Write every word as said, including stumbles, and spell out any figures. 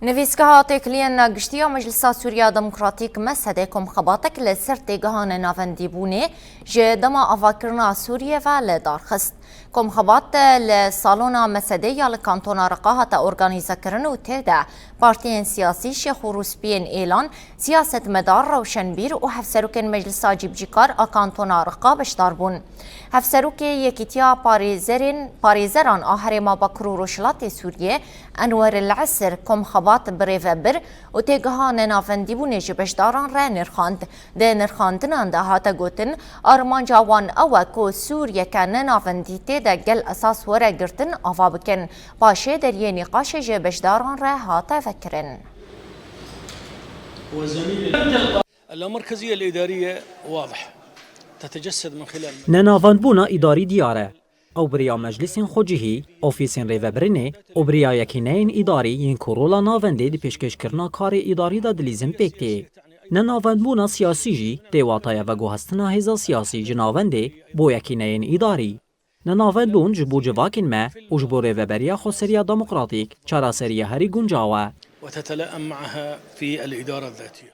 Nivîsgeha Têkiliyên Giştî ya Meclisa Sûriya Demokratîk, MSD'ê, komxebatek li ser têgihane navendîbûnê ji dema avakirina Sûriyê ve li dar xist. Komxebat li salona MSD'ê ya li Kantona Riqa hate organîzekirin û tê de partiyên siyasî, şêx û rûspiyên êlan, siyasetmedar, rewşenbîr û hevserokên Meclisa Cîbicîkar a Kantona Riqa beşdar bûn. Hevserokê Yekîtiya Parêzerên, Parêzeran a Herêma Bakur û Rojhilatê Sûriyê, Enwer El Esir, komxebat bi rêvebir û têgiha nenavendîbûnê ji beşdaran re nirxand. Di nirxandinan de hate gotin, armanca wan ew e ku Sûriyeke nenavendî tê de gel esas were girtin ava bikin. Paşê deriyê nîqaşê ji beşdaran re hate vekirin. اللامركزية الإدارية واضح، تتجسد من خلال Nenavendbûna îdarî diyar e. Ew bi riya meclîsên xwecihî, ofîsên rêvebirinê û bi riya yekîneyên îdarî yên ku rola navendê di pêşkêşkirina karê îdarî de dilîzin pêk tê. Nenavendbûna siyasî jî tê wataya veguhestina hêza siyasî ji navendê bo yekîneyên îdarî. Nenavendbûn ji bo civakên me û ji bo rêveberiya xweseriya demokratîk çareseriya herî guncaw e. وتتلائم معها في الإدارة الذاتية.